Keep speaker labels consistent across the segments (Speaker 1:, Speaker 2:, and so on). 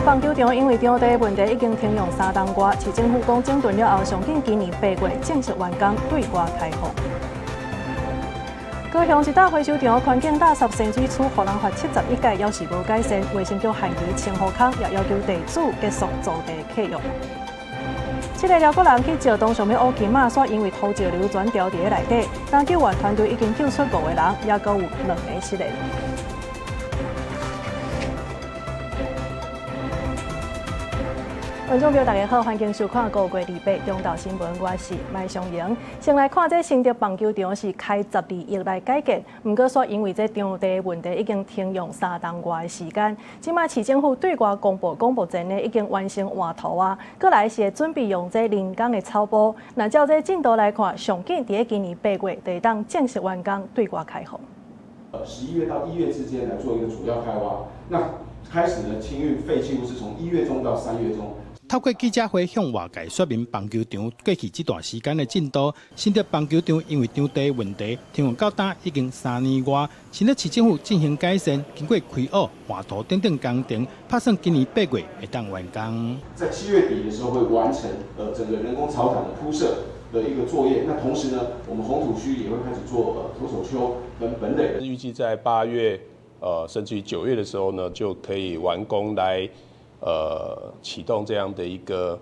Speaker 1: 竹棒球場因為場地問題已經停用三冬外，市政府講整頓了後，上緊今年8月正式完工，對外開放。高雄一搭回收場環境垃圾深水區，予人罰71改，猶是無改善。衛生局限期清予空，也要求地主結束租地契約。七个寮國人去石洞想欲挖金仔，煞因為土石流轉牢佇咧內底。但救援團隊已經救出五個人，也閣有兩个失聯。觀眾朋友，大家好，歡迎收看5月28中晝新聞，我是麥尚瑩。先來看這新竹棒球場是開12億來改建，毋過煞因為這場地問題已經停用三冬外的時間。這擺市政府對外公布，講目前呢已經完成換塗啊，閣來是會準備用這人工的草埔。若照這進度來看，上緊佇咧今年8月就會當正式完工，對外開放。
Speaker 2: 11月到1月之間來做一個主要開挖，那開始呢清運廢棄物是從1月中到3月中。
Speaker 3: 透過記者會向外界說明棒球場過去這段時間的進度。新竹棒球場因為場地問題停用到今已經3年外，新竹市政府進行改善，經過開挖、換土等等工程，拍算今年8月會當完工。
Speaker 2: 在7月底的時候會完成整個人工草場的鋪設的一個作業。那同時呢，我們紅土區也會開始做投手丘跟本壘。
Speaker 4: 預計在8月甚至於9月的時候呢，就可以完工來啟動這樣的一個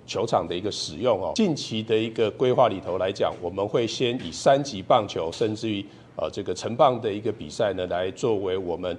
Speaker 4: 球場的一個使用哦。近期的一個規劃裡頭來講，我們會先以三級棒球，甚至於這個成棒的一個比賽呢，來作為我們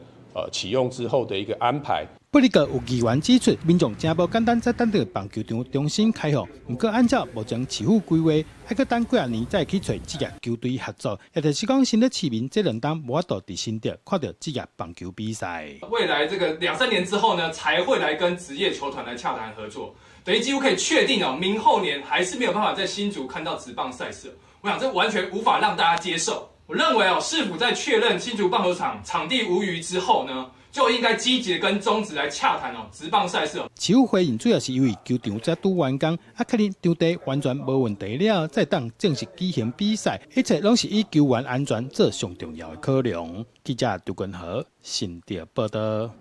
Speaker 4: 啟用之後的一個安排。
Speaker 3: 不過有議員指出，民眾誠無簡單，才等著棒球場重新開放。毋過按照目前市府規劃，還閣等幾仔年才會去揣職業球隊合作，也就是講，新竹市民這兩冬無法度佇新竹看著職業棒球比賽。
Speaker 5: 未來這個兩三年之後呢，才會來跟職業球團來洽談合作，等於幾乎可以確定哦，明後年還是沒有辦法在新竹看到職棒賽事。我想這完全無法讓大家接受。我認為哦，市府在確認新竹棒球場場地無虞之後呢，就應該積極跟中職來洽談哦，職棒賽事。
Speaker 3: 市府回應主要是因為球場才拄完工，啊，確認場地完全無問題了，才當正式舉行比賽。一切攏是以球員安全做上重要的考量。記者杜根豪新竹報導。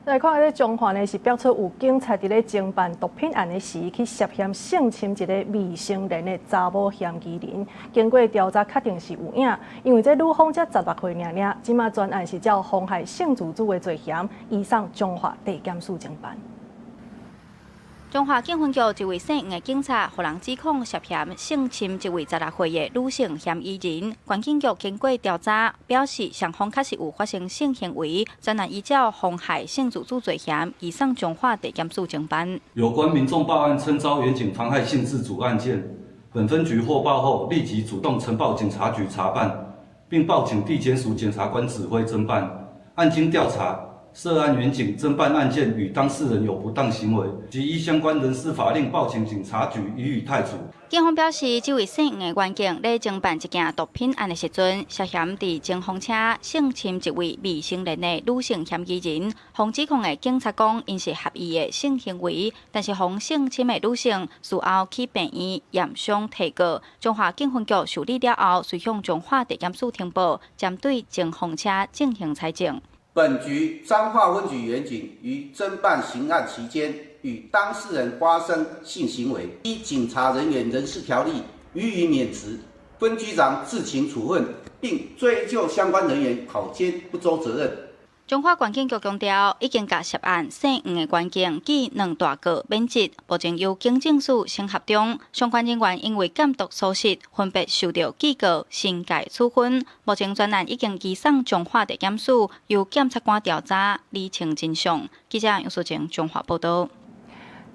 Speaker 1: 來看，這彰化呢是爆出有警察佇咧偵辦毒品案的時，去涉嫌性侵一個未成年的查某嫌疑人。經過調查，確定是有影，因為這女方才16歲爾爾，這馬專案是照妨害性自主的罪嫌，移送彰化地檢署偵辦。
Speaker 6: 彰化警分局一位姓黃的警察，予人指控涉嫌性侵一位16歲的女性嫌疑人。縣警局經過調查，表示雙方確實有發生性行為，專案依照妨害性自主罪嫌，移送彰化地檢署偵辦。
Speaker 7: 有關民眾報案稱遭員警妨害性自主案件，本分局獲報後立即主動呈報警察局查辦，並報請地檢署檢察官指揮偵辦。案經調查，涉案員警偵辦案件與當事人有不當行為，即依相關人事法令報請警察局予以汰除。
Speaker 6: 警方表示，這位姓黃的員警咧偵辦一件毒品案的時陣，涉嫌佇偵風車性侵一位未成年的女性嫌疑人。予指控的警察講，𪜶是合意的性行為，但是予性侵的女性事後去病院驗傷提告。彰化警分局受理了後，隨向彰化地檢署呈報，針對偵風車進行採證。
Speaker 8: 本局彰化分局員警於偵辦刑案期間，與當事人發生性行為，依警察人員人事條例予以免職，分局長自請處分，並追究相關人員考監不周責任。
Speaker 6: 彰化縣警局強調，已經共涉案姓黃的員警記兩大過免職，目前由警政署審核中。相關人員因為鑑毒疏失，分別受到記過、申誡處分。目前專案已經移送彰化地檢署，由檢察官調查，釐清真相。記者楊淑靜彰化報導。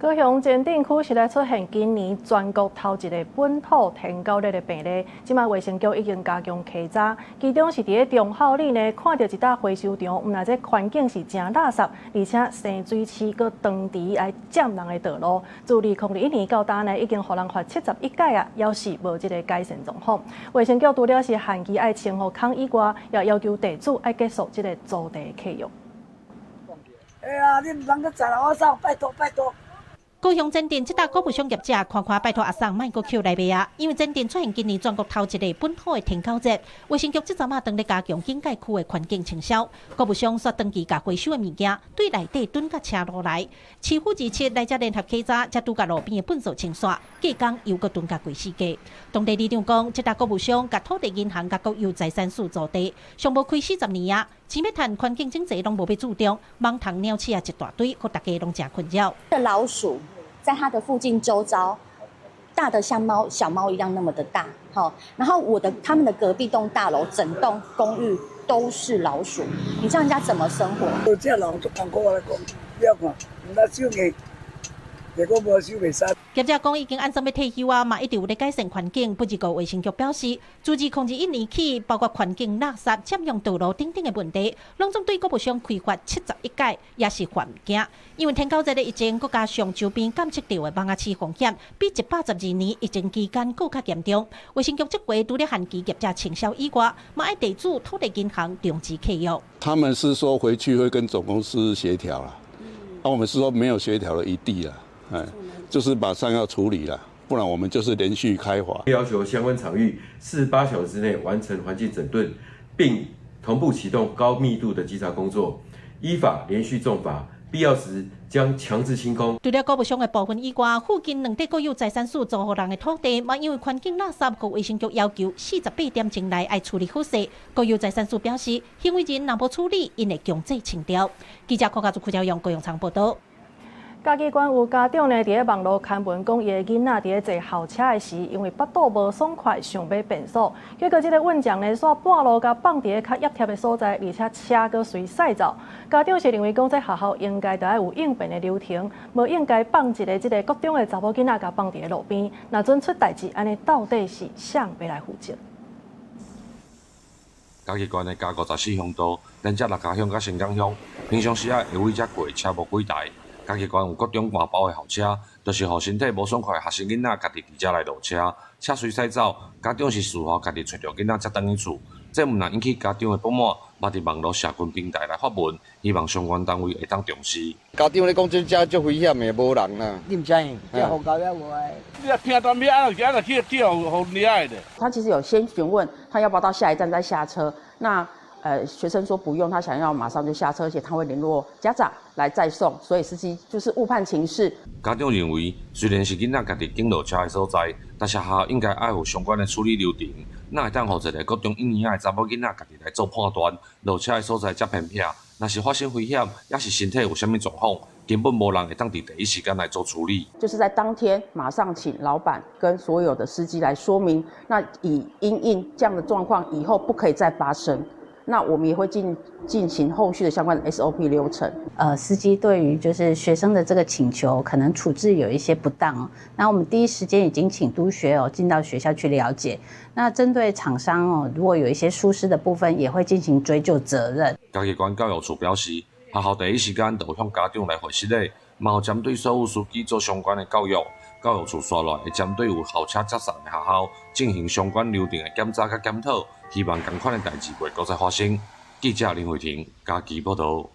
Speaker 1: 高雄前鎮區實來出現今年全國頭一个本土天狗熱的病例，這馬衛生局已經加強稽查，其中是佇咧中孝里呢，看著一搭回收場，毋但這環境是誠垃圾，而且深水區閣長池來佔人的道路。自2021年到今呢，已經予人罰71改啊，猶是無這个改善狀況。衛生局除了是限期愛清予空以外，也要求地主愛結束這个租地契約。
Speaker 9: 哎呀，你毋通閣載啦，我走，拜託拜託。高雄前鎮這搭穀物商業者看看拜託阿桑莫閣抾來賣啊，因為前鎮出現今年全國頭一個本土的天狗熱，衛生局這陣仔當咧加強警戒區的環境清掃，穀物商煞長期共回收的物件對內底囤佮車路來，市府27來遮聯合稽查，才拄共路邊的糞掃清煞，隔工又閣囤佮規死家。當地里長講，這搭穀物商共土地銀行佮國有財產署租地，上無開40年啊，錢欲趁環境整齊攏無欲注重，蠓蟲鳥鼠仔一大堆，予大家攏誠困擾。
Speaker 10: 老鼠在它的附近周遭，大的像貓小貓一樣那麼的大，好，然後我的他們的隔壁棟大樓整棟公寓都是老鼠，你叫人家怎麼生活？
Speaker 11: 這人足艱苦我來講，你要看，毋但手藝，結果無手袂使。
Speaker 9: 業者講已經按怎欲退休啊，嘛一直有咧改善環境。不過衛生局表示，自2021年起，包括環境垃圾佔用道路等等的問題，攏總對穀物商開罰71改，也是犯毋驚。因為天狗熱的疫情，閣加上周邊監測到的蠓仔鼠風險，比112年疫情期間閣較嚴重。衛生局這回除了限期業者清掃以外，嘛愛地主土地銀行終止契約。
Speaker 12: 他們是說回去會跟總公司協調啦，啊，我們是說沒有協調的餘地啦，哎，就是馬上要處理了，不然我們就是連續開罰。
Speaker 13: 要求相關場域48小時之內完成環境整頓，並同步啟動高密度的稽查工作，依法連續重罰，必要時將強制清空。
Speaker 9: 除了穀物商的部分以外，附近兩塊國有財產署租予人的土地，嘛因為環境垃圾，予衛生局要求48點鐘內愛處理好勢。國有財產署表示，行為人若無處理，𪜶會強制清掉。記者柯家祖、柯家勇、高永昌報道。
Speaker 1: 嘉義縣有家長呢，佇咧網路刊文講，伊的囡仔佇咧坐校車的時，因為腹肚無爽快，想欲便所，結果這个運將呢，煞半路共放佇咧較壓貼的所在，而且車閣隨駛走。家長是認為講，這學校應該著愛有應變的流程，無應該放一个這个國中的查某囡仔共放佇咧路邊，若準出代誌，按呢到底是誰欲來負責？
Speaker 14: 嘉義縣的嘉54鄉道，連接六家鄉佮新港鄉，平常時仔會為遮過車無幾台。嘉義縣有國中外包的校車，就是予身體無爽快的學生囡仔家己佇遮來落車，車隨駛走，家長是事後家己揣著囡仔才轉去厝。這毋但引起家長的不滿，嘛佇網路社群平台來發文，希望相關單位會當重視。
Speaker 15: 家長咧講這遮足危險的，無人啦。
Speaker 11: 你毋知影，這學校也無愛。
Speaker 16: 你若聽當邊按按去去予掠的。
Speaker 17: 他其實有先詢問他要不要到下一站再下車，那學生說不用，他想要馬上就下車，而且他會聯絡家長來載送，所以司機就是誤判情勢。
Speaker 14: 家長認為，雖然是囡仔家己揀落車的所在，但是學校應該愛有相關的處理流程，哪會當予一個國中一年仔的查某囡仔家己來做判斷，落車的所在遮偏僻，若是發生危險，抑是身體有啥物狀況，根本無人會當佇第一時間來做處理。
Speaker 17: 就是在當天馬上請老闆跟所有的司機來說明，那以因應這樣的狀況，以後不可以再發生。那我們也會進行後續的相關的 SOP 流程。
Speaker 18: 司機對於就是學生的這個請求，可能處置有一些不當哦。那我們第一時間已經請督學哦進到學校去了解。那針對廠商哦，如果有一些疏失的部分，也會進行追究責任。
Speaker 14: 嘉義縣教育處表示，學校第一時間就有向家長來回釋咧，嘛有針對所有司機做相關的教育。教育處紲落來會針對有校車接送的學校進行相關流程的檢查佮檢討，希望仝款的代誌袂閣再發生。記者林慧婷嘉義報導。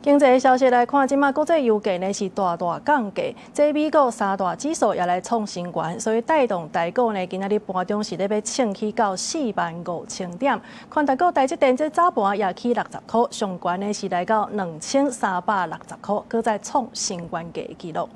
Speaker 1: 經濟消息來看，這馬國際油價呢是大大降價，這美國三大指數也來創新懸，所以帶動台股呢今仔日盤中是咧欲衝起到45,000點。權值股台積電這早盤也起60箍，上懸呢是來到2360箍，閣再創新懸價的紀錄。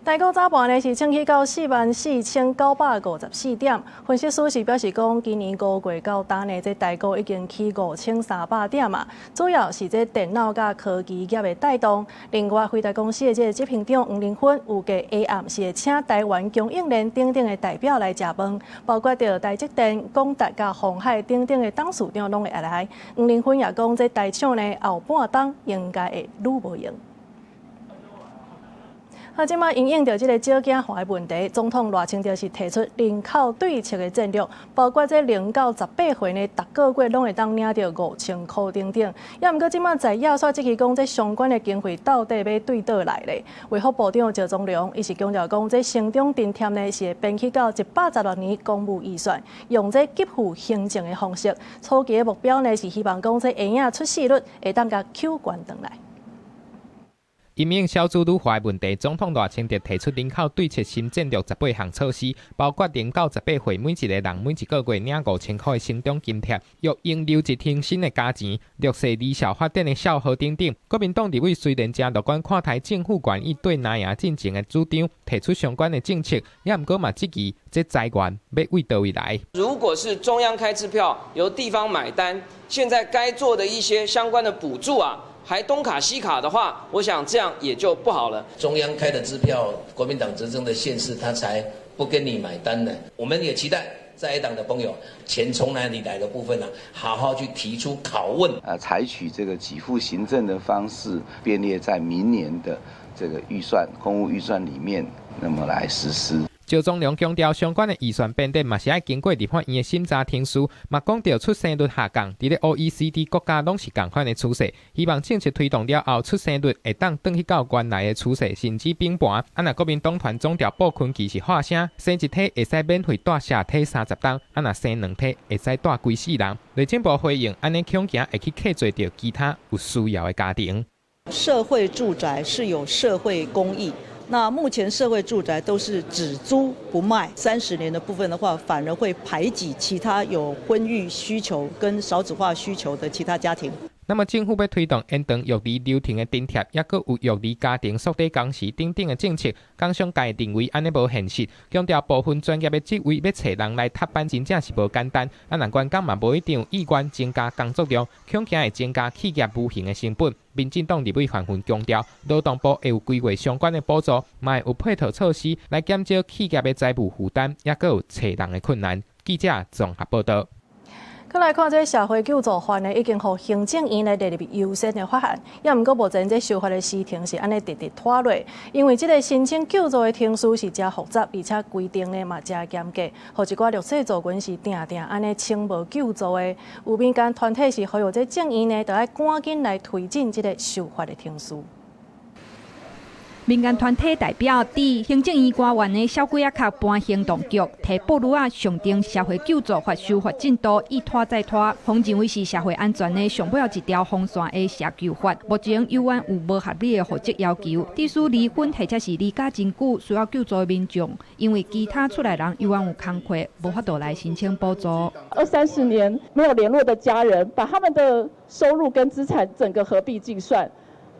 Speaker 1: 台股早盤呢是衝起到44,954點，分析師是表示講，今年5月到今呢，這台股已經起5300點啊，主要是這電腦佮科技業的帶動。另外，輝達公司的這個執行長黃仁勳預計下暗是會請台灣供應鏈等等的代表來食飯，包括著台積電、廣達佮鴻海等等的董事長攏會來。黃仁勳也講，這台廠呢後半冬應該會愈無閒。啊，這馬因應著這个少子化的問題，總統賴清德是提出人口對策的戰略，包括這0到18歲呢，逐個月攏會當領著5000箍等等。也毋過這馬在野煞質疑講，這相關的經費到底欲對佗來咧？衛福部長趙宗龍伊是強調講，這成長津貼呢是會編去到116年公務預算，用這給付行政的方式。初期的目標呢是希望講這嬰仔出世率會當共抾懸轉來。
Speaker 19: 因應少子女化問題，總統賴清德提出人口對策新戰略18項措施，包括0到18歲每一個人每一個月領5000箍的成長津貼，育嬰留職停薪的加錢，弱勢離校發展的校號等等。國民黨立委雖然誠樂觀看待政府願意對拿贏進前的主張，提出相關的政策，也毋過嘛質疑這資源欲對佗位來。
Speaker 20: 如果是中央開支票，由地方買單，現在該做的一些相關的補助啊，還東卡西卡的話，我想這樣也就不好了。
Speaker 21: 中央開的支票，國民黨執政的縣市，他才不跟你買單呢。我們也期待在野黨的朋友，錢從哪裡來的部分呢，好好去提出拷問。
Speaker 22: 採取這個給付行政的方式，編列在明年的這個預算、公務預算裡面，那麼來實施。
Speaker 19: 趙宗龍強調，相關的預算編列嘛是愛經過立法院的審查程序，嘛講著出生率下降，佇咧 OECD 國家攏是仝款的趨勢。希望政策推動了後，出生率會當轉去到原來的趨勢，甚至平盤。啊，若國民黨團總召布坤奇是喊聲，生一胎會使免費蹛社體30冬，啊，若生兩胎會使蹛規世人。內政部回應，按呢恐驚會去課稅著其他有需要的家庭。
Speaker 23: 社會住宅是有社會公益。那目前社會住宅都是只租不賣，30年的部分的話，反而會排擠其他有婚育需求跟少子化需求的其他家庭。
Speaker 19: 那麼政府欲推動延長育兒流程的津貼，抑閣有育兒家庭縮短工時等等的政策，工商界認為按呢無現實，強調部分專業的職位欲揣人來插班，真正是無簡單。啊，若員工嘛無一定有意願增加工作量，恐驚會增加企業無形的成本。民進黨立委紛紛強調，勞動部會有規劃相關的補助，嘛會有配套措施來減少企業的財務負擔，抑閣有揣人的困難。記者綜合報導。
Speaker 1: 閣來看這社會救助法呢，已經予行政院來列入優先的法案，也毋過目前這修法的時程是按呢直直拖落，因為這個申請救助的程序是誠複雜，而且規定呢嘛誠嚴格，予一寡弱勢族群是定定按呢請無救助的。有民間團體是呼籲這政院呢，著愛趕緊來推進這個修法的程序。
Speaker 24: 民間團體代表佇行政院官員的小鬼仔殼搬行動局，提布魯仔上呈社會救助法修法進度一拖再拖，予認為是社會安全的上尾後一條防線的社救法，目前猶原有無合理的戶籍要求，致使離婚或者是離家真久需要救助的民眾，因為其他厝內人猶原有工課，無法度來申請補助。
Speaker 25: 二三十年沒有聯絡的家人，把他們的收入跟資產整個合併計算。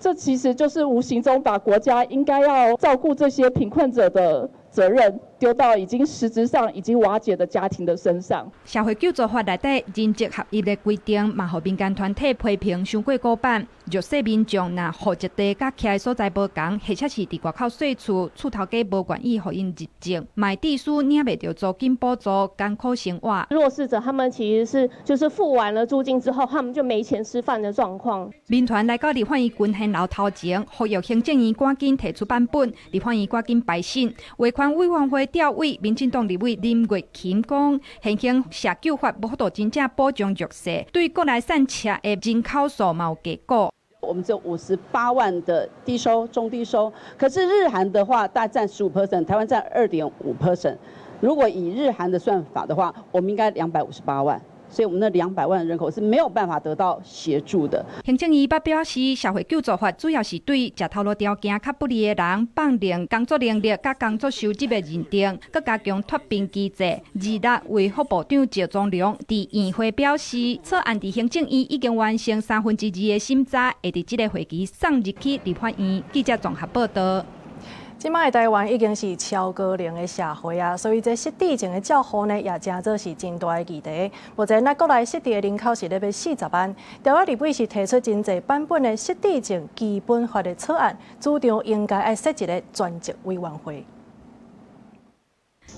Speaker 25: 這其實就是無形中把國家應該要照顧這些貧困者的責任丟到已經實質上已經瓦解的家庭的身上。
Speaker 24: 社會救助法內底人籍合一的規定，嘛予民間團體批評傷過古板。弱勢民眾若戶籍地佮徛的所在無仝，或者是佇外口細厝，厝頭家無願意予𪜶入籍，嘛致使領袂著租金補助，艱苦生活。
Speaker 26: 弱勢者他們其實是就是付完了租金之後，他們就沒錢吃飯的狀況。
Speaker 24: 民團來到立法院群賢樓頭前，呼籲行政院趕緊提出版本，立法院趕緊排審。維權委員會調委民進黨立委林月琴講，現行社救法無法度真正保障弱勢，對國內散赤的人口數嘛有低估。
Speaker 27: 我們只有58萬的低收、中低收，可是日韓的話大概佔15%，台灣佔2.5%。如果以日韓的算法的話，我們應該258萬。所以，我們那200萬人口是沒有辦法得到協助的。
Speaker 24: 行政院捌表示，社會救助法主要是對食頭路條件較不利的人，放寬工作能力佮工作收入的認定，閣加強脫貧機制。二六衛福部長趙宗龍佇院會表示，草案佇行政院已經完成2/3的審查，會佇這個會期送入去立法院。記者綜合報導。
Speaker 1: 這擺台灣已經是超高齡的社會啊，所以這失智症的照護呢，也誠做是真大的議題。目前咱國內失智的人口是咧欲40萬，台灣立委是提出真濟版本的失智症基本法的草案，主張應該愛設一個專責委員會。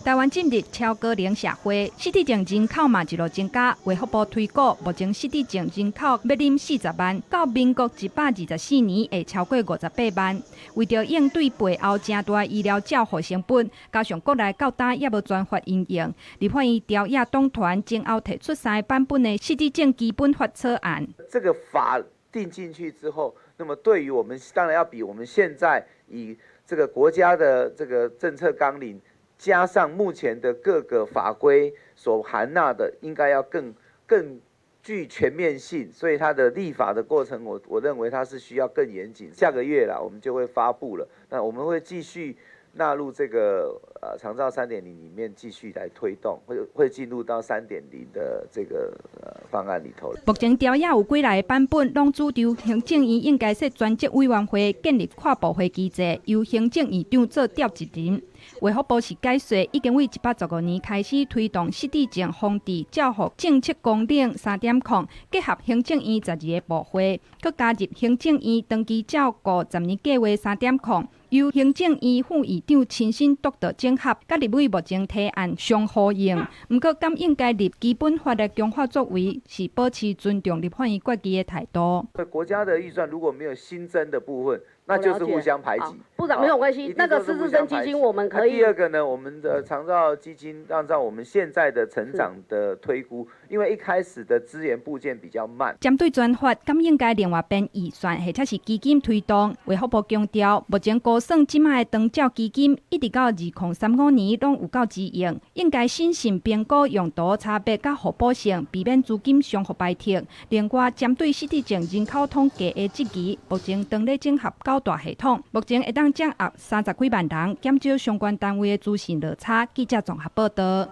Speaker 24: 台灣進入超高齡社會，失智症人口嘛一路增加。衛福部推估，目前失智症人口欲臨40萬，到民國124年會超過58萬。為著應對背後誠大醫療照護成本，加上國內到今猶無專法因應，立法院朝野黨團前後提出三個版本的失智症基本法草案。
Speaker 28: 這個法定進去之後，那麼對於我們當然要比我們現在以這個國家的這個政策綱領，加上目前的各個法規所涵納的，應該要更具全面性，所以它的立法的過程，我認為它是需要更嚴謹。下個月啦，我們就會發布了。那我們會繼續納入這個長照3.0裡面繼續來推動，會進入到3.0的這個方案裡頭。
Speaker 24: 目前條約有幾個版本，攏主張行政院應該設專責委員會，建立跨部會機制，由行政院長做召集人。衛福部是解說，已經為115年開始推動失智症防治照護政策綱領3.0，結合行政院12个部會，閣加入行政院長期照顧十年計畫3.0，由行政院副院長親身督導整合，佮立委目前提案相呼應。毋過，敢應該立基本法的強化作為，是保持尊重立法院決議的態度。
Speaker 28: 國家的預算如果沒有新增的部分，那就是互相排擠。
Speaker 2: 部長沒有關係，那個失智症基金我們可以。
Speaker 28: 第二個呢，我們的長照基金按照我們現在的成長的推估，因為一開始的資源部件比較慢。
Speaker 24: 針對專法，敢應該另外編預算，或者是基金推動？衛福部強調，目前估算這擺的長照基金一直到2035年攏有夠資用，應該審慎評估用途差別佮互補性，避免資金相互排斥。另外，針對失智症人口統計的質疑，目前當咧整合九大系統，目前會當掌握30幾萬人，減少相關單位的資訊落差。記者綜合報道。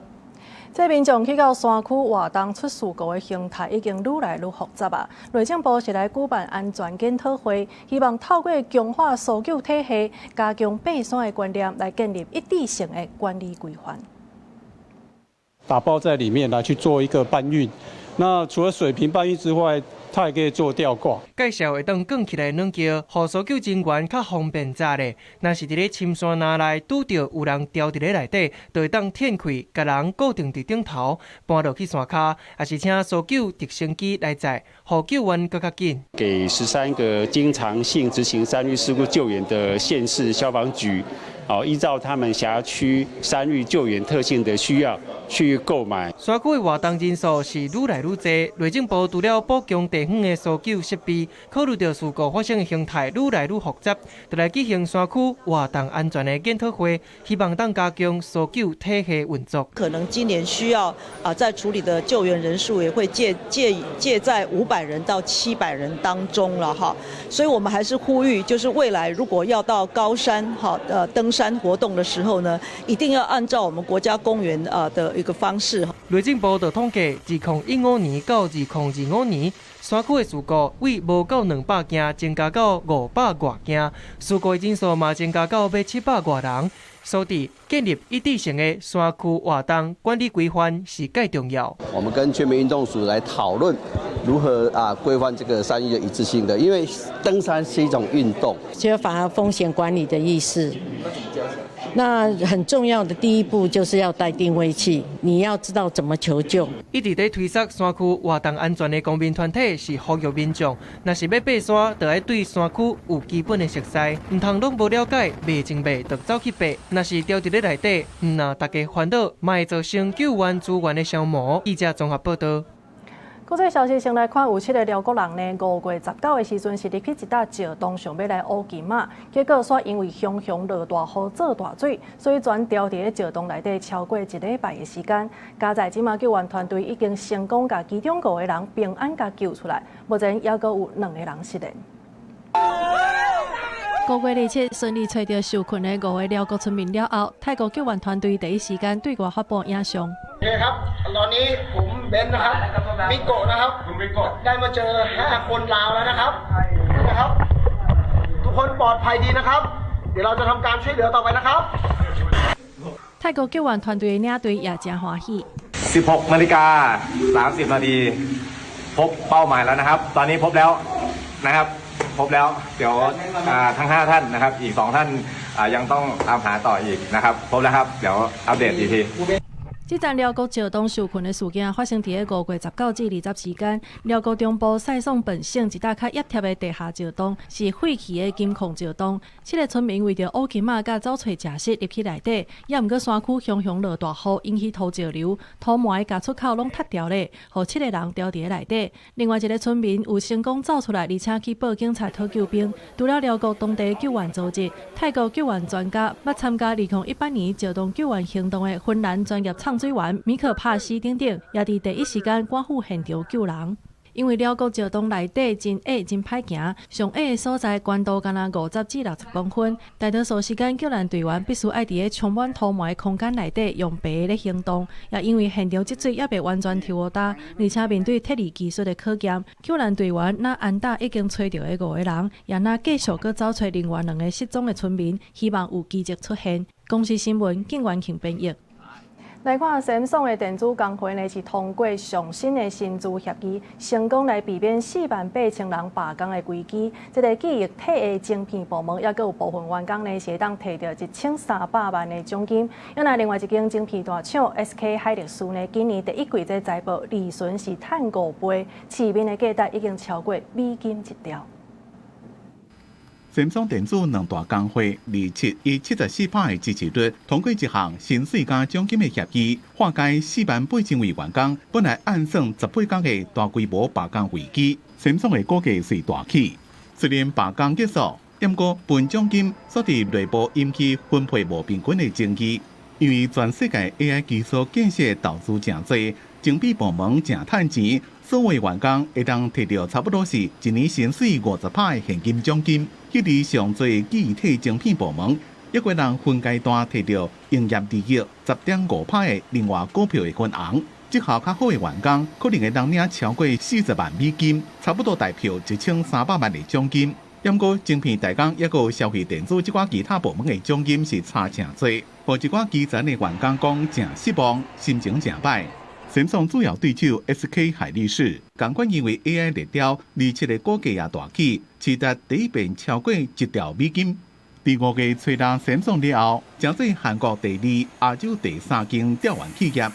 Speaker 1: 這民眾去到山區活動出事故的形態已經愈來愈複雜啊！內政部是來舉辦安全檢討會，希望透過強化搜救體系、加強爬山的觀念，來建立一致性的管理規範。
Speaker 3: 打包在裡面來去做一個搬運。那除了水平搬運之外，它也可以做吊掛。
Speaker 4: 介紹會當捲起來軟轎，予搜救人員較方便紮咧。若是佇咧深山林內拄著有人牢佇咧內底，就會當展開，共人固定佇頂頭，搬落去山跤，抑是請搜救直升機來載，予救援閣較緊。
Speaker 5: 給13個經常性執行山域事故救援的縣市消防局，依照他們轄區山域救援特性的需要去購買。
Speaker 4: 山區的活動人數是愈來愈濟，內政部除了補強地方的搜救設備，考慮著事故發生的形態愈來愈複雜，就來舉行山區活動安全的檢討會，希望當加強搜救體系運作。
Speaker 23: 可能今年需要在處理的救援人數也會介在500人到700人當中了哈，所以我們還是呼籲，就是未來如果要到高山哈登山活動的時候呢，一定要按照我們國家公園的一個方式。
Speaker 4: 內政部就統計，2015年到2025年，山區的事故為無夠200件，增加到500外件，事故的人數嘛增加到欲700外人。所以建立一致性的山區活動管理規範是蓋重要。
Speaker 6: 我們跟全民運動署來討論如何規範這個山域的一致性的，因為登山是一種運動，
Speaker 7: 缺乏風險管理的意識。那很重要的第一步就是要帶定位器，你要知道怎麼求救。
Speaker 4: 一直在推捒山區活動安全的公民團體是呼籲民眾，若是欲爬山，就愛對山區有基本的熟悉，毋通攏無了解，袂精袂就走去爬。若是牢佇咧內底，毋但大家煩惱，嘛會造成救援資源的消磨。記者綜合報道。
Speaker 1: 國際消息先來看，有7個寮國人呢，5月19的時陣是入去一搭石洞，想欲來烏金仔，結果煞因為熊熊落大雨做大水，所以全牢佇咧石洞內底超過1禮拜的時間。佳哉這馬救援團隊已經成功共其中5個人平安共救出來，目前猶閣有2個人失聯。5月27順利揣著受困的5個寮國村民了後，泰國救援團隊第一時間對外發布影像。
Speaker 8: โอเคครับตอนนี้ผมเบนนะครับมิโกะนะครับได้มาเจอ5คนลาวแล้วนะครับนะครับทุกคนปลอดภัยดีนะครับเดี๋ยวเราจะทำการช่วยเหลือต่อไปนะครับ
Speaker 1: 泰國救援團隊的領隊也真歡喜。
Speaker 10: 16นาฬิกา30นาทีพบเป้าหมายแล้วนะครับตอนนี้พบแล้วนะครับพบแล้วเดี๋ยวทั้ง5ท่านนะครับอีก2ท่านยังต้องตามหาต่ออีกนะครับพบแล้วครับเดี๋ยวอัปเดตอีกที
Speaker 1: 這陣寮國石洞受困的事件發生佇咧5月19至20時間，寮國中部賽頌本省一搭較壓貼的地下石洞，是廢棄的金礦石洞。7個村民為著烏金仔佮走揣食食入去內底，也毋過山區熊熊落大雨，引起土石流，土埋佮出口攏塌掉咧，予7個人牢佇咧內底。另外一個村民有成功走出來，而且去報警察討救兵。除了寮國當地救援組織，泰國救援專家捌參加2018年石洞救援行動的芬蘭專業創水员米可帕西等等，也佇第一时間趕赴現場救人。因為寮國石洞內底真矮真歹行，上矮的所在懸度干焦50至60公分，大多數時間救援隊員必須愛佇咧充滿塗糜的空間內底用爬咧行動。也因為現場積水猶未完全抽焦，而且面對體力技術的考驗，救援隊員若安搭已經揣著的五個人，也若繼續閣走揣另外兩個失蹤的村民，希望有奇蹟出現。公視新聞，景元慶編譯。來看，三星的電子工會呢，是通過上新的薪資協議，成功來避免48000人罷工的危機。這个記憶體的晶片部門，猶閣有部分員工呢，是會當提著1300萬的獎金。另另外一間晶片大廠 SK 海力士呢，今年第一季這財報利潤是趁五倍，市面的價值已經超過美金一兆。
Speaker 9: 三星電子兩大工會27以74%的支持率通過一項薪水加獎金的協議，化解48000位員工本來按算18天的大規模罷工危機。三星的股價隨大起，雖然罷工結束，毋過分獎金煞佇內部引起分配無平均的爭議。因為全世界 AI 技術建設投資誠濟，晶片部門誠趁錢，所有員工會當提著差不多是一年薪水50%的現金獎金。彼個上濟記憶體晶片部門，一個人分階段提著營業利益10.5%的另外股票的分紅。績效較好的員工可能會當領超過40萬美金，差不多代表1300萬的獎金。毋過晶片代工抑閣有消費電子這寡其他部門的獎金是差誠濟，予一寡基層的員工講誠失望，心情誠歹。三星主要對手 SK 海力士，仝款因為 AI 熱潮，27的股價也大起，市值第一遍超過1兆美金。佇5月吹落三星了後，成做韓國第二、亞洲第三間吊腕企業。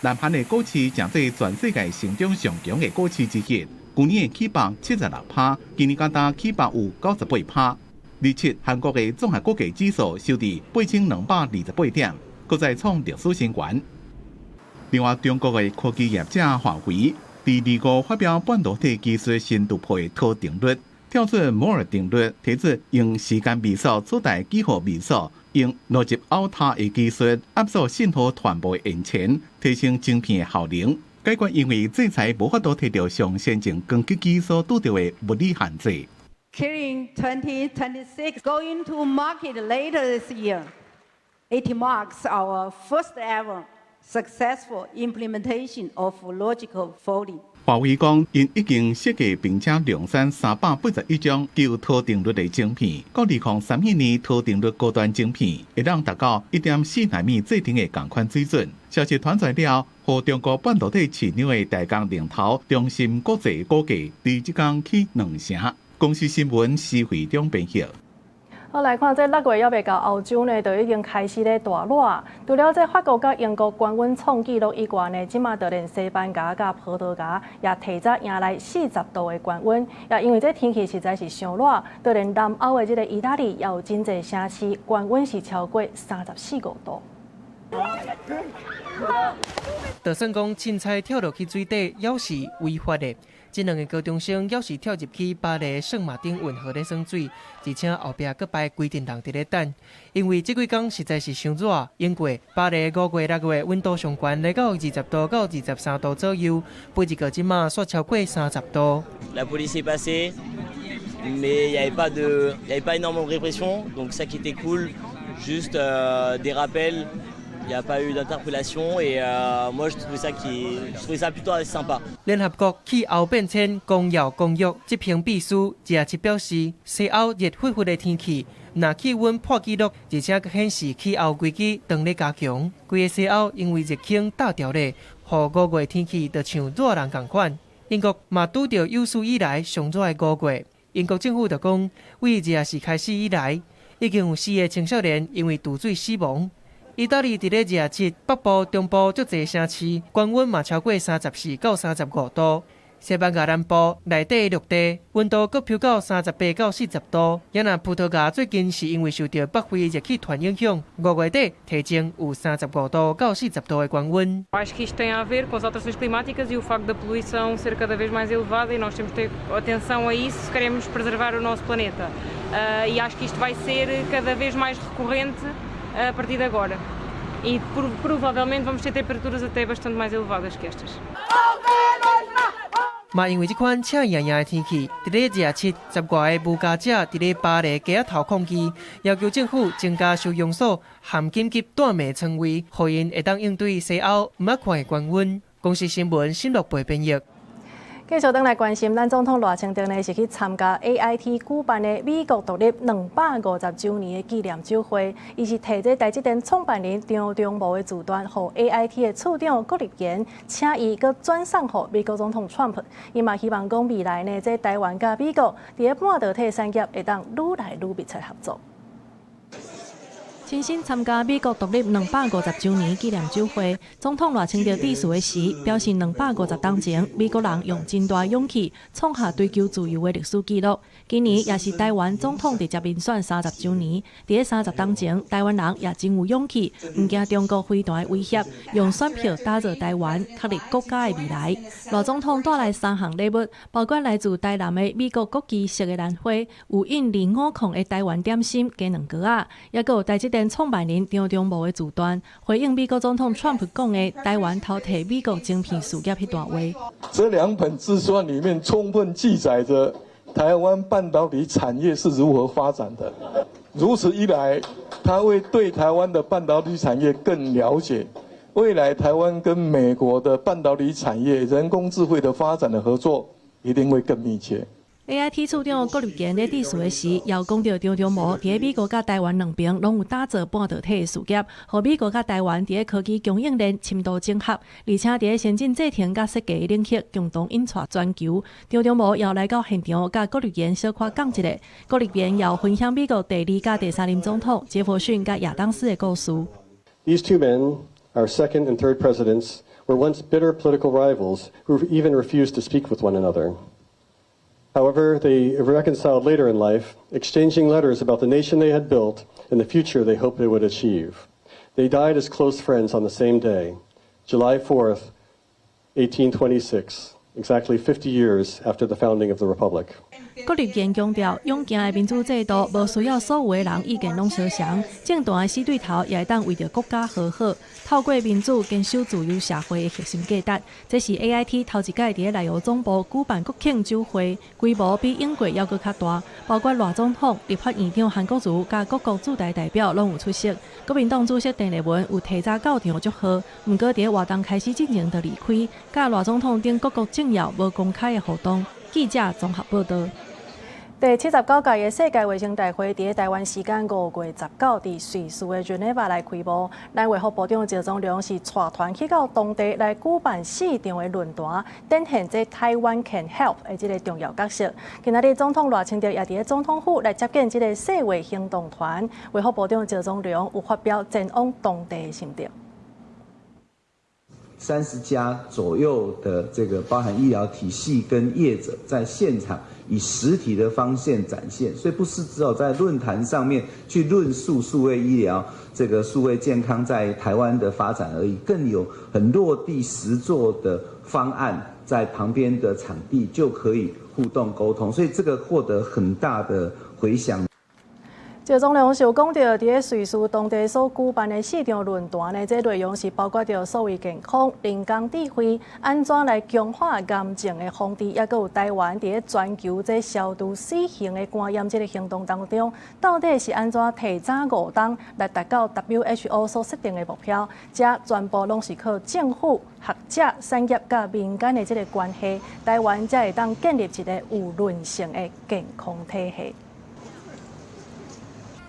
Speaker 9: 南韓的股市成做全世界成長上強的股市之一，舊年起76%，今年敢焦起有98%。27韓國的綜合股價指數收佇8228點，閣再創歷史新高。另外，中國的科技業者華為，佇25發表半導體技術新突破的陀定律，跳出摩爾定律，提出用時間媺速取代幾何媺速，用邏輯拗塔的技術壓縮信號傳播的延遲，提升晶片的效能，解決因為制裁無法度提著上先進光刻機所拄著的物理限制。
Speaker 11: Kirin 2026 going to market later this year. It marks our first ever successful implementation of logical folding.
Speaker 9: 華為講，𪜶已經設計並且量產381張具有陀定律的晶片，到2031年陀定律高端晶片會當達到1.4納米製程的仝款水準。消息傳出來了後，予中國半導體市場的代工龍頭中芯國際股價佇這工起兩成。公視新聞施惠中編譯。
Speaker 1: 好，來看這6月猶未到，歐洲呢就已經開始咧大熱。除了這法國佮英國高溫創紀錄以外呢，這馬就連西班牙佮葡萄牙也提早迎來40度的高溫。也因為這天氣實在是傷熱，就連南歐的這个意大利也有真濟城市高溫是超過34.5度。
Speaker 4: 就算講凊彩跳落去水底，猶是違法的。這兩个高中生猶是跳入去巴黎聖馬丁運河咧耍水，而且後壁閣排規陣人佇咧等。因為這幾工實在是傷熱，英國巴黎5月、6月溫度上懸來到20度到23度左右，每一個這馬煞超過30度。
Speaker 12: La police est passée, mais il y avait pas de, il y avait pas énormément de répression, donc ça qui était cool, juste des rappels. Il y a pas eu d'interpellation et moi je trouvais ça qui, je trouvais ça plutôt assez sympa。
Speaker 4: 聯合國氣候變遷公約公約執行秘書27表示，西歐熱沸沸的天氣，若氣溫破紀錄，而且閣顯示氣候危機當咧加強。規个西歐因為熱氣罩牢咧，予5月天氣就像熱人仝款。英國嘛拄著有史以來上熱的5月。英國政府就講，為24開始以來，已經有4個青少年因為墜水死亡。意大利佇咧27北部、中部足濟城市，高溫嘛超過34到35度。西班牙南部內底陸地溫度閣飆到38到40度。也若葡萄牙最近是因為受著北非熱氣團影響，5月底提前有35度到40度的高溫。
Speaker 13: Acho que isto tem a ver com as alterações climáticas e o facto da poluição ser cada vez mais elevada e nós temos que ter atenção a isso se queremos preservar o nosso planeta. E acho que isto vai ser cada vez mais recorrente a partir de agora. E provavelmente vamos ter temperaturas até bastante mais elevadas que estas.
Speaker 4: 嘛因為這款赤炎炎的天氣，佇咧27、10外个無家者佇咧巴黎街仔頭抗議，要求政府增加收容所含緊急斷命床位，予𪜶會當應對西歐毋捌看的高溫。公視新聞新樂貝編譯。
Speaker 1: 繼續轉來關心，咱總統賴清德呢是去參加 AIT 舉辦的美國獨立250週年的紀念酒會，伊是提這台積電創辦人張忠謀的自傳，予 AIT 的處長郭立言請伊閣轉送予美國總統川普。伊嘛希望講未來呢，這台灣佮美國佇咧半導體產業會當愈來愈密切合作。親身參加美國獨立250週年紀念酒會，總統賴清德致辭的時表示，250冬前，美國人用真大勇氣創下追求自由的歷史紀錄。今年也是台灣總統直接民選30週年，佇咧30冬前，台灣人也真有勇氣，毋驚中國飛彈的威脅，用選票打造台灣，確立國家的未來。賴總統帶來三項禮物，包括來自台南的美國國旗色的蘭花，有印25控的台灣點心雞卵糕仔，抑閣有台積電創辦人張忠謀的自傳，回應美國總統川普講的台灣偷提美國晶片事業彼段話。
Speaker 14: 這兩本自傳裡面充分記載着台灣半導體產業是如何發展的。如此一來，他會對台灣的半導體產業更了解。未來台灣跟美國的半導體產業、人工智慧的發展的合作一定會更密切。
Speaker 1: AIT 處長郭立堅咧致辭的時，也有講著張忠謀佇咧美國佮台灣兩邊攏有打造半導體的事業，予美國佮台灣佇咧科技供應鏈深度整合，而且佇咧先進製程佮設計領域共同引帶全球。張忠謀也來到現場，佮郭立堅小可講一下。郭立堅也分享美國第二佮第三任總統傑佛遜佮亞當斯的故事。
Speaker 15: These two men, our second and third presidents, were once bitter political rivals who even refused to speak with one another. However, they reconciled later in life, exchanging letters about the nation they had built and the future they hoped they would achieve. They died as close friends on the same day, July 4th, 1826, exactly 50 years after the founding of the Republic.
Speaker 1: 郭立堅強調，勇健的民主制度無需要所有的人意見攏相仝，政壇的死對頭也會當為著國家和好，透過民主堅守自由社會的核心價值。這是 AIT 頭一擺佇咧內湖總部舉辦國慶酒會，規模比英國猶閣較大，包括賴總統、立法院長韓國瑜佮各國駐台代表攏有出席。國民黨主席鄭麗文有提早到場祝賀，毋過佇咧活動開始進前就離開，佮賴總統等各國政要無公開的互動。記者綜合報導。第79屆的世界衛生大會，佇咧台灣時間5月19，佇瑞士的日內瓦來開幕。咱衛福部長趙宗龍是帶團去到當地來舉辦四場的論壇，展現這 Taiwan can help 的這个重要角色。今仔日總統賴清德也佇咧總統府來接見這个世衛行動團。衛福部長趙宗龍有發表前往當地的心得。
Speaker 16: 30家左右的這個包含醫療體系跟業者在現場以實體的方式展現，所以不是只有在論壇上面去論述數位醫療、這個數位健康在台灣的發展而已，更有很落地實作的方案在旁邊的場地就可以互動溝通，所以這個獲得很大的迴響。
Speaker 1: 趙宗龍是有講著，佇咧瑞士當地所舉辦的四場論壇呢，這內容是包括著數位健康、人工智慧，按怎來強化癌症的防治，抑閣有台灣佇咧全球這消除死刑的肝炎這个行動當中，到底是按怎提早5冬來達到 WHO 所設定的目標？這全部攏是靠政府、學者、產業佮民間的這个關係，台灣才會當建立一个有韌性的健康體系。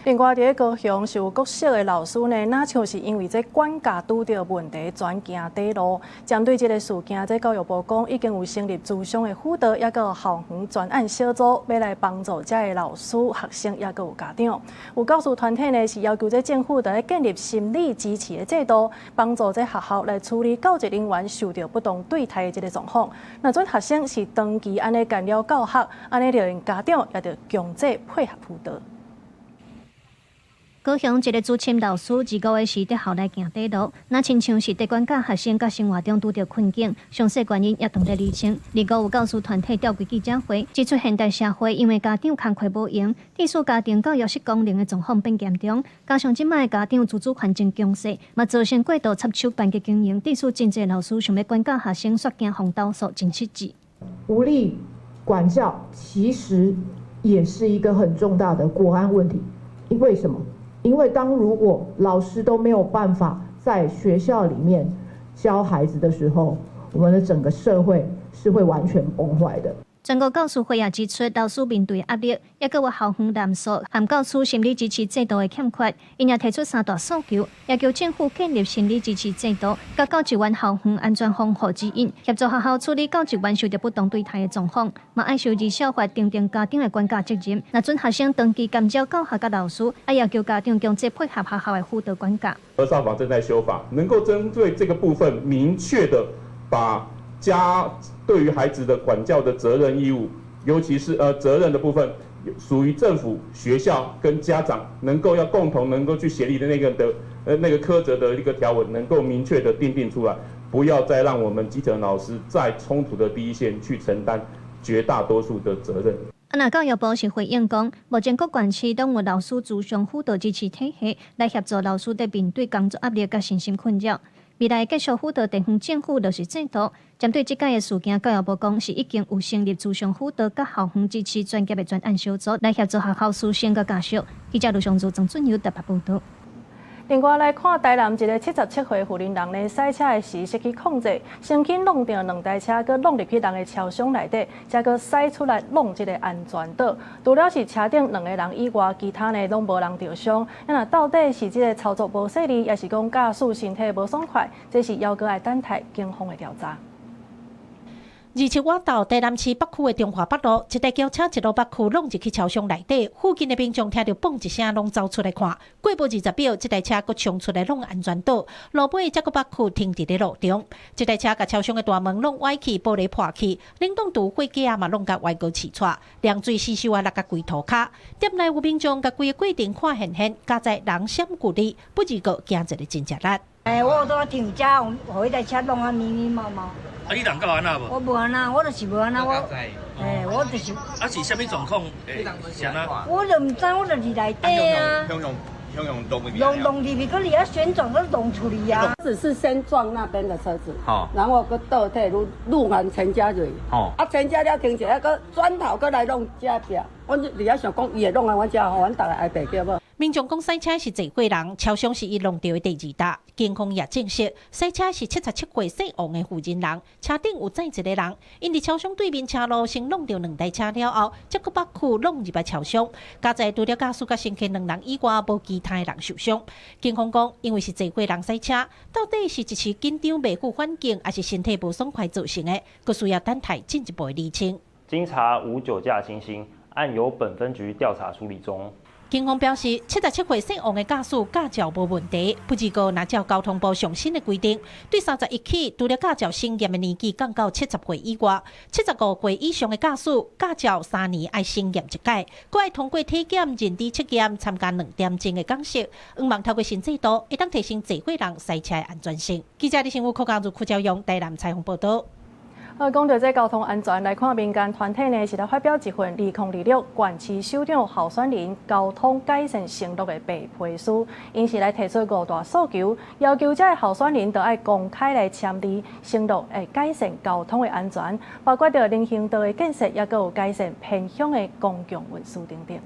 Speaker 1: 另外，佇咧高雄是有國小的老師呢，若像是因為這管教拄著問題，轉行短路。針對這个事件，這教育部講已經有成立諮商的輔導，抑閣有校園專案小組，欲來幫助遮个老師、學生，抑閣有家長。有教師團體呢，是要求這政府著愛建立心理支持的制度，幫助這學校來處理教職人員受著不當對待的這个狀況。若準學生是長期按呢干擾教學，按呢著𪜶家長也著強制配合輔導。
Speaker 17: 高雄一个資深老師，25月時佇校內行短路，若親像是佇管教學生佮生活中拄著困境，詳細原因也當咧釐清。25有教師團體召開記者會，指出現代社會因為家長工課無閒，致使家庭教育失功能的狀況變嚴重，加上這擺的家長自主權真強勢，嘛造成過度插手班級經營，致使真濟老師想欲管教學生，煞驚予投訴，真失職。
Speaker 18: 無力管教其實也是一個很重大的國安問題，因為什麼？因為當如果老師都沒有辦法在學校裡面教孩子的時候，我們的整個社會是會完全崩壞的。
Speaker 17: 全國教師會也指出，老師面對壓力，抑閣有校園濫訴和教師心理支持制度的欠缺，𪜶也提出三大訴求，要求政府建立心理支持制度，佮教職員校園安全防護指引，協助學校處理教職員受著不當對待的狀況，嘛愛修兒少法訂定家長的管教責任，若準學生長期干擾教學佮老師，愛要求家長強制配合學校的輔導管教。
Speaker 19: 兒少法正在修法，能夠針對這個部分明確的把家對於孩子的管教的責任義務，尤其是責任的部分，屬於政府、學校跟家長能夠要共同能夠去協力的那個課責的一個條文，能夠明確的訂定出來，不要再讓我們基層老師在衝突的第一線去承擔絕大多數的責任。
Speaker 17: 啊，若教育部是回應講，目前各縣市攏有老師諮商輔導支持體系，來協助老師佇面對工作壓力佮身心困擾。未來繼續輔導地方政府落實制度。針對這擺的事件，教育部講是已經有成立諮商輔導佮校園支持專業的專案小組，來協助學校師生佮家屬。記者盧尚如、曾俊佑特別報導。
Speaker 1: 另外來看，台南一个77歲婦人呢，駛車的時失去控制，先去挵著兩台車，閣挵入去人的車廂內底，才閣駛出來挵這个安全島。除了是車頂兩个人以外，其他呢攏無人著傷。那到底是這个操作無細膩，抑是講駕駛身體無爽快？這是猶閣愛等待警方的調查。
Speaker 20: 27晚晝，台南市北區的中華北路，一台轎車一路北區挵入去車廂內底，附近的民眾聽著嘣一聲，攏走出來看。過無20秒，這台車閣衝出來挵安全島，路尾才閣北區停佇咧路中。這台車共車廂的大門挵歪去，玻璃破去，冷凍櫥貨架嘛挵共歪高刺掣，涼水死泅啊落共規塗跤。店內有民眾共規个過程看現現，佳哉人閃距離，不自覺驚一个真食力。
Speaker 21: 欸，我拄仔停遮，予彼台車挵啊密密麻麻。
Speaker 22: 啊，你人敢有按怎無？
Speaker 21: 我無按怎，我就是無按怎，我，欸，我就是。
Speaker 22: 啊，是啥物狀況？欸，是按怎？
Speaker 21: 我就毋知，我就佇內底啊。挵挵入去，閣佇遐旋轉，閣挵出去啊。
Speaker 27: 只是先撞那邊的車子，然後閣倒退，愈愈往前遮入去。啊，前遮了停一下，閣轉頭閣來挵遮壁。阮佇遐想講，伊會挵來阮遮，予阮逐个挨白叫無？
Speaker 20: 民眾講，駛車是坐過人，車廂是伊挵著的第二搭。警方也證實，駛車是77歲姓王的婦人人，車頂有載一個人。𪜶佇車廂對面車路先挵著兩台車了後，才閣北區挵入來車廂。佳哉除了駕駛佮乘客兩人以外，無其他的人受傷。警方講，因為是坐過人駛車，到底是一時緊張袂赴反應，抑是身體無爽快造成的，閣需要等待進一步的釐清。
Speaker 25: 經查無酒駕情形，案由本分局調查處理中。
Speaker 20: 警方表示，77歲姓王的駕駛駕照無問題，不過若照交通部上新的規定，對31起，除了駕照審驗的年紀降到70歲以外，75歲以上的駕駛駕照3年愛審驗一擺，閣愛通過體檢、認知測驗，參加2點鐘的講習。向望透過新制度，會當提升坐伙人駛車的安全性。記者李新武、柯江如、柯昭勇台南採訪報導。
Speaker 1: 好，講到這交通安全，來看民間團體呢是來發表一份2026縣市首長候選人交通改善承諾的白皮書，𪜶是來提出五大訴求，要求這个候選人都愛公開來簽字承諾，會改善交通的安全，包括著人行道的建設，抑閣有改善偏鄉的公共運輸等等。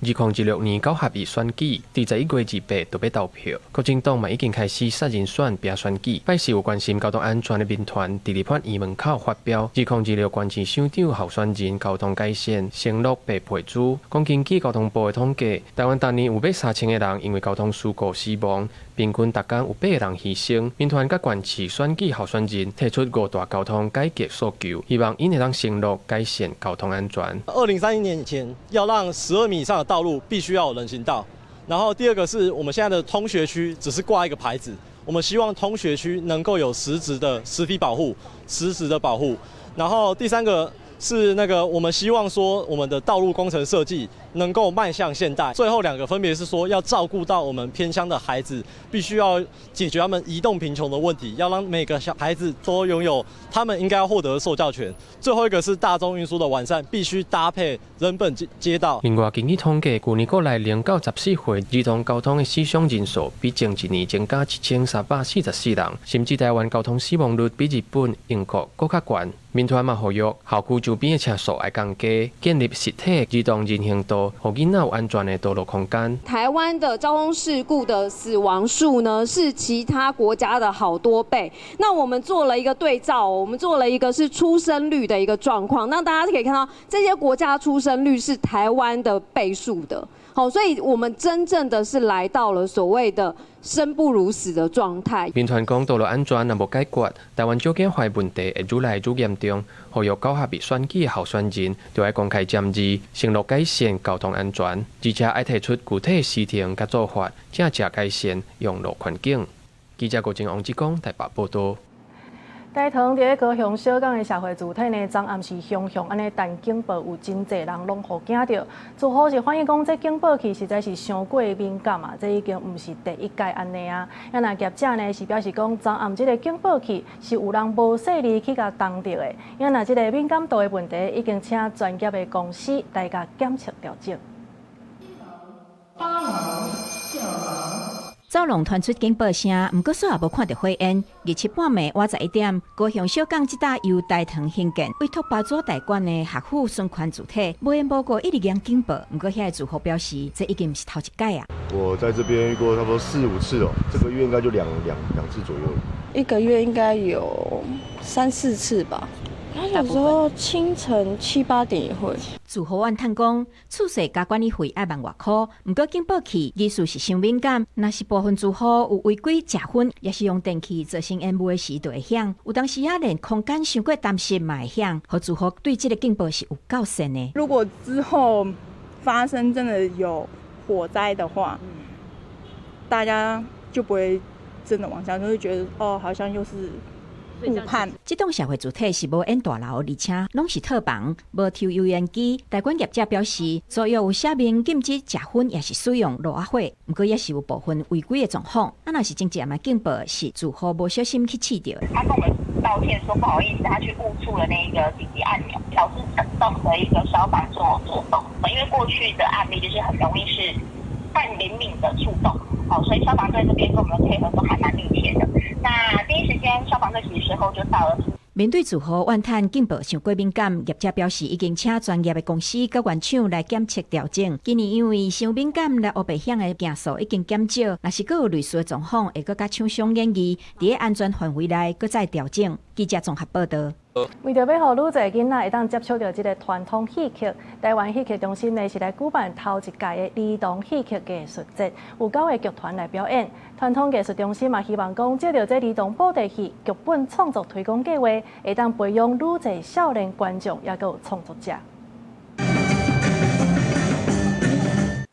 Speaker 26: 2026年九合一選舉，佇11月28就欲投票。國進黨嘛已經開始殺人選、拼選舉。拜四有關心交通安全的民團，佇立法院門口發表2026縣市首長候選人交通改善承諾白皮書，講根據交通部的統計，台灣逐年有欲3000个人因為交通事故死亡，平均逐工有8個人犧牲。民團佮縣市選舉候選人提出五大交通改革訴求，希望𪜶會當承諾改善交通安全。
Speaker 29: 2031年以前，要讓12米以上的道路必須要有人行道，然後第二個是我們現在的通學區只是掛一個牌子，我們希望通學區能夠有實質的實體保護，實質的保護。然後第三個是那個我們希望說我們的道路工程設計能夠邁向現代。最後兩個分別是說，要照顧到我們偏鄉的孩子，必須要解決他們移動貧窮的問題，要讓每個小孩子都擁有他們應該獲得的受教權。最後一個是大眾運輸的完善，必須搭配人本街道。
Speaker 26: 另外，根據統計，舊年國內0到14歲兒童交通的死傷人數比前一年增加1344人，甚至台灣交通死亡率比日本、英國閣較懸。民團嘛呼籲校區周邊的車速愛降低，建立實體兒童人行道，予囡仔有安全的道路空間。
Speaker 2: 台灣的交通事故的死亡數呢，是其他國家的好多倍。那我們做了一個對照，我們做了一個是出生率的一個狀況。那大家可以看到，這些國家出生率是台灣的倍數的。好，所以我們真正的是來到了所謂的生不如死的狀態。
Speaker 26: 民團講道路安全若無解決，台灣少囝化問題會愈來愈嚴重。呼籲九合一選舉的候選人，著愛公開簽字，承諾改善交通安全，而且愛提出具體時程佮做法，正正改善用路環境。記者郭靖、王志剛台北報道。
Speaker 1: 大同佇咧高雄小港的社會主體呢，昨暗時雄雄按呢彈警報，有真濟人攏予驚著。住戶是反映講，這警報器實在是傷過敏感啊，這已經毋是第一擺按呢啊。啊，若業者呢是表示講，昨暗這个警報器是有人無細膩去共動著的。啊，若這个敏感度的問題，已經請專業的公司來共檢測調整。
Speaker 3: 八樓、九樓。
Speaker 5: 走廊傳出警報聲，毋過煞也無看著火煙。27半暝倚11點，高雄小港這搭由大同興建委託包租代管的學府循環主體，無緣無故一直響警報。毋過遐个住戶表示，這已經毋是頭一擺啊。
Speaker 6: 我在這邊遇過差不多四五次哦，這個月應該就兩次左右了。
Speaker 7: 一個月應該有三四次吧。他有時候清晨7、8點也會。
Speaker 5: 住戶怨嘆講，厝稅佮管理費愛萬外箍，毋過警報器技術是傷敏感，若是部分住戶有違規食薰，抑是用電器造成煙霧的時，就會響。有當時啊，連空間傷過澹濕嘛會響，予住戶對這个警報是有夠神的。
Speaker 8: 如果之後發生真的有火災的話，大家就不會真的往下，就會覺得哦，好像又是。誤判。
Speaker 5: 這棟社會主體是無煙大樓，而且攏是套房，無抽油煙機。代管業者表示，租約有寫明禁止食薰，抑是使用爐仔火，毋過也是有部分違規的狀況。啊，若是真正的警報是住戶無小心去試著。
Speaker 23: 他跟我們道歉說不好意思，他去誤觸了那個緊急按鈕，導致整棟的一個消防做動。因為過去的案例就是很容易是半靈敏的觸動，好，所以消防隊這邊跟我們配合都還蠻密切的。那第一時間消防隊其實後就到了。
Speaker 5: 面對住戶怨嘆警報傷過敏感，業者表示已經請專業的公司佮原廠來檢測調整。今年因為傷敏感來烏白響的件數已經減少，若是閣有類似的狀況，會閣佮廠商研議，佇安全範圍內閣再調整。記者綜合報道。
Speaker 1: 為著欲予愈濟囡仔會當接觸著這个傳統戲曲，台灣戲曲中心呢是來舉辦頭一屆的兒童戲曲藝術節，有9個劇團來表演。傳統藝術中心嘛希望講，藉著這兒童布袋戲劇本創作推廣計劃，會當培養愈濟少年觀眾，抑閣有創作者。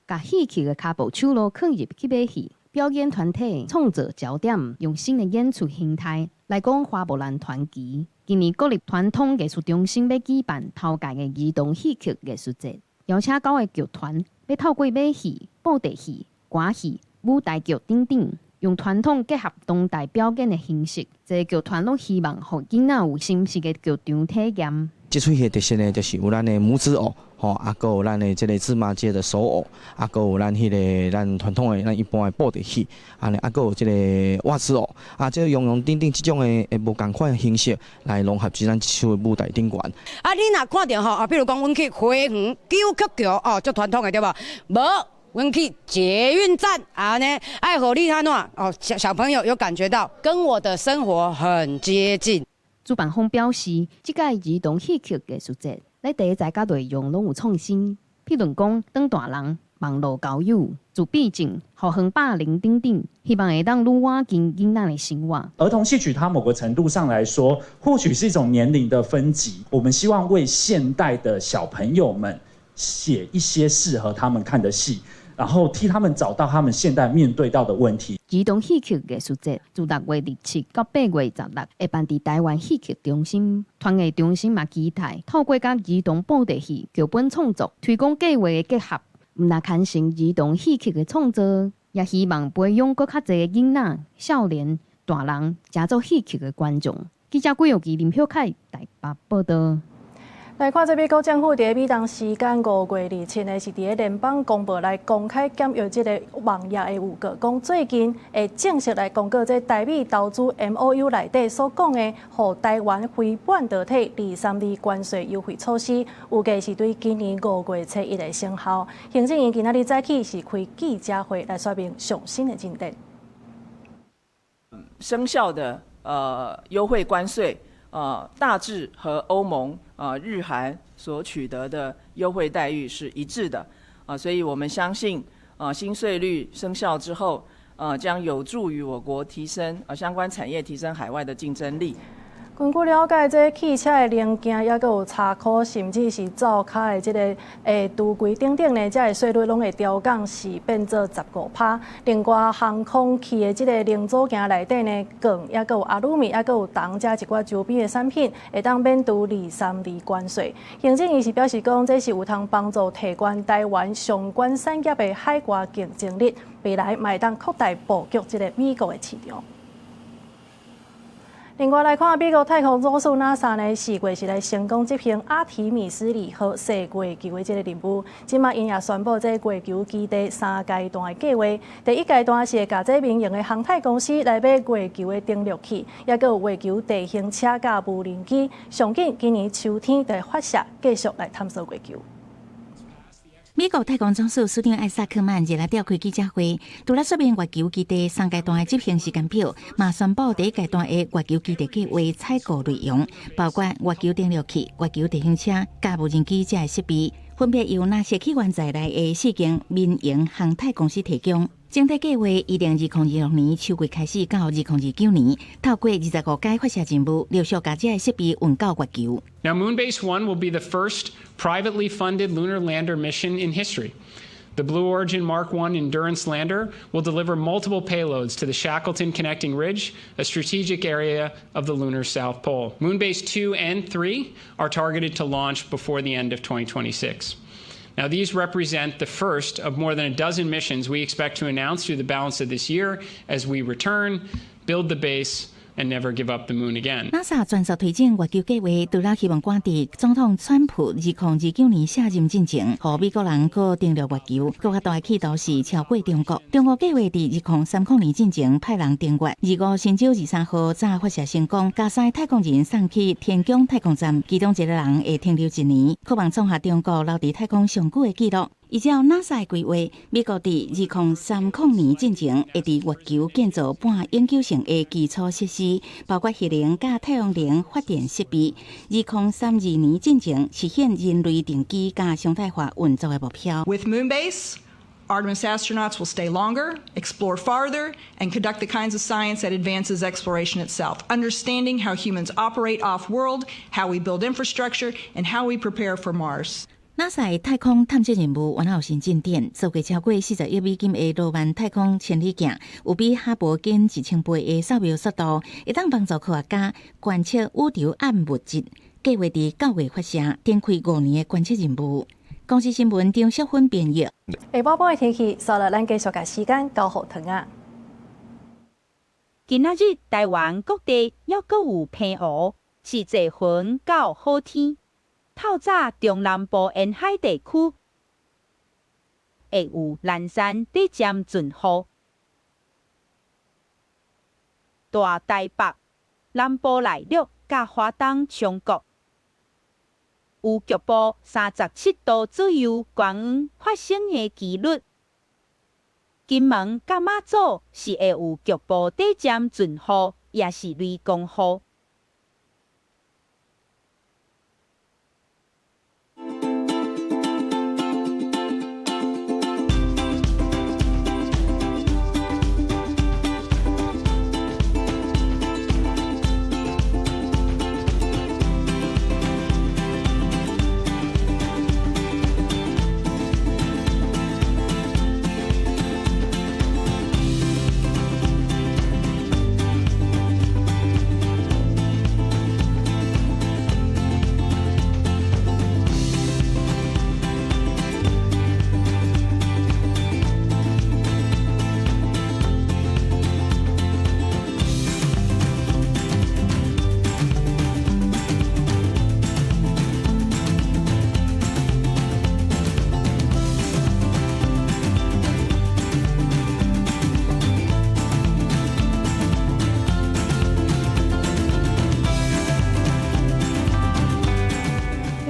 Speaker 24: 共戲曲的跤步手路囥入去買戲，表演團體創造焦點，用新的演出形態來講花木蘭傳奇。今年國立傳統藝術中心欲舉辦頭屆的兒童戲曲藝術節，邀請9個劇團，欲透過馬戲、布袋戲、歌戲、舞台劇等等，用傳統結合當代表演的形式，這個劇團攏希望予囡仔有新式的劇場體驗。
Speaker 28: 這齣戲的特色呢，就是有咱的拇指偶，吼，啊，閣有咱的這个芝麻街的手偶，啊，閣有咱彼个咱傳統的咱一般的布袋戲，按呢，啊，閣有這个襪子偶，啊，這樣樣等等這種的會無仝款的形式來融合佇咱這齣的舞台頂懸。
Speaker 30: 啊，你若看著吼，啊，比如講，阮去花園九曲橋，哦，足傳統的對無？無。阮去捷運站啊呢，愛予你按怎哦，小朋友有感覺到跟我的生活很接近。
Speaker 24: 主辦方表示，這屆兒童戲曲藝術節咧題材佮內容攏有創新，譬如講，當大人、網路交友、自閉症、校園霸凌等等，希望會當愈倚近囡仔的生活。
Speaker 31: 兒童戲曲它某個程度上來說，或許是一種年齡的分級。我們希望為現代的小朋友們寫一些適合他們看的戲。然後替他們找到他們現在面對到的問題。
Speaker 24: 兒童戲曲藝術節自6月27到8月16，會辦佇台灣戲曲中心。傳藝中心嘛期待透過佮兒童布袋戲劇本創作推廣計劃的結合，毋但牽成兒童戲曲的創作，也希望培養閣較濟囡仔、少年、大人，誠做戲曲的觀眾。記者郭玉琪、林曉凱台北報導。
Speaker 1: 來看這美國政府佇美東時間5月27日，是佇咧聯邦公報來公開檢閱這个網頁的預告，講最近會正式來公告這台美投資 MOU 內底所講的，予台灣非半導體232關稅優惠措施，預計是對今年5月初一會生效。行政院今仔日早起是開記者會來說明上新的進展。
Speaker 4: 生效的優惠關稅，大致和歐盟、日韓所取得的優惠待遇是一致的，所以我們相信，新稅率生效之後，將有助於我國提升相關產業提升海外的競爭力。
Speaker 1: 根據了解，這汽車的零件，抑閣有車箍，甚至是灶跤的這个櫥櫃等等呢，這个稅率攏會調降，是變做15%。另外，航空器的這个零組件內底呢，鋼，抑閣有阿魯米，抑閣有銅，這一寡周邊的產品，會當免除232關稅。行政院是表示講，這是有通幫助提懸台灣相關產業的海外競爭力，未來嘛會當擴大布局這个美國的市場。另外來看，美國太空總署 NASA 呢，4月是來成功執行阿提米斯二號踅月球的這个任務。這馬𪜶也宣布，這月球基地三階段的計畫。第一階段是會共這民營的航太公司來買月球的登陸器，抑閣有月球地形車佮無人機。上緊今年秋天就會發射，繼續來探索月球。
Speaker 9: 美國太空總署署長艾薩克曼日來召開記者會，除了說明月球基地三階段的執行時間表，嘛宣布第一階段的月球基地計畫採購內容，包括月球登陸器、月球地形車、佮無人機這个設備，分別由納設起源在內的四間民營航太公司提供。整體計劃2026年秋季開始到2029年，透過25改發射任務，陸續共這个設備運到月球。
Speaker 10: Now, Moonbase One will be the first privately funded lunar lander mission in history. The Blue Origin Mark 1 Endurance lander will deliver multiple payloads to the Shackleton Connecting Ridge, a strategic area of the lunar South Pole. Moonbase 2 and 3 are targeted to launch before the end of 2026. Now, these represent the first of more than a dozen missions we expect to announce through the balance of this year as we return, build the base, and never give up the moon again.
Speaker 9: NASA 全速推進月球計劃，除了希望趕佇總統川普2029年卸任進前，予美國人閣登陸月球，閣較大的企圖是超過中國。中國計劃佇2030年進前派人登月，25神舟23號早發射成功，共三个太空人送去天宮太空站，其中一個人會停留一年，渴望創下中國留佇太空上久的紀錄。依照 NASA 的規劃，美國佇2030年進前會佇月球建造半永久性的基礎設施，包括核能佮太陽能發電設備。2032年進前實現人類定居佮常態化運作的目標。
Speaker 11: With Moonbase, Artemis astronauts will stay longer, explore farther, and conduct the kinds of science that advances exploration itself, understanding how humans operate off-world, how we build infrastructure, and how we prepare for Mars.
Speaker 9: NASA 太空探測任務原來有新進展，造價超過40億美金的羅曼太空千里鏡，有比哈勃緊1000倍的掃描速度，會當幫助科學家觀測宇宙暗物質。計劃佇9月發射，展開5年的觀測任務。公視新聞張淑芬編譯。
Speaker 1: 下晡晡的天氣，煞來咱繼續共時間交予唐仔。
Speaker 12: 今仔日台灣各地猶閣有棚雨，是濟雲到好天。透早中南部沿海地區會有零星短暫陣雨，大台北、南部內陸佮花東松谷有局部37度左右高溫發生的幾率。金門佮馬祖是會有局部短暫陣雨，抑是雷公雨。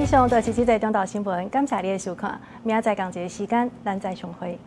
Speaker 1: 上就是這節中晝新聞，感謝你的收看，明仔載仝一个時間，咱再相會。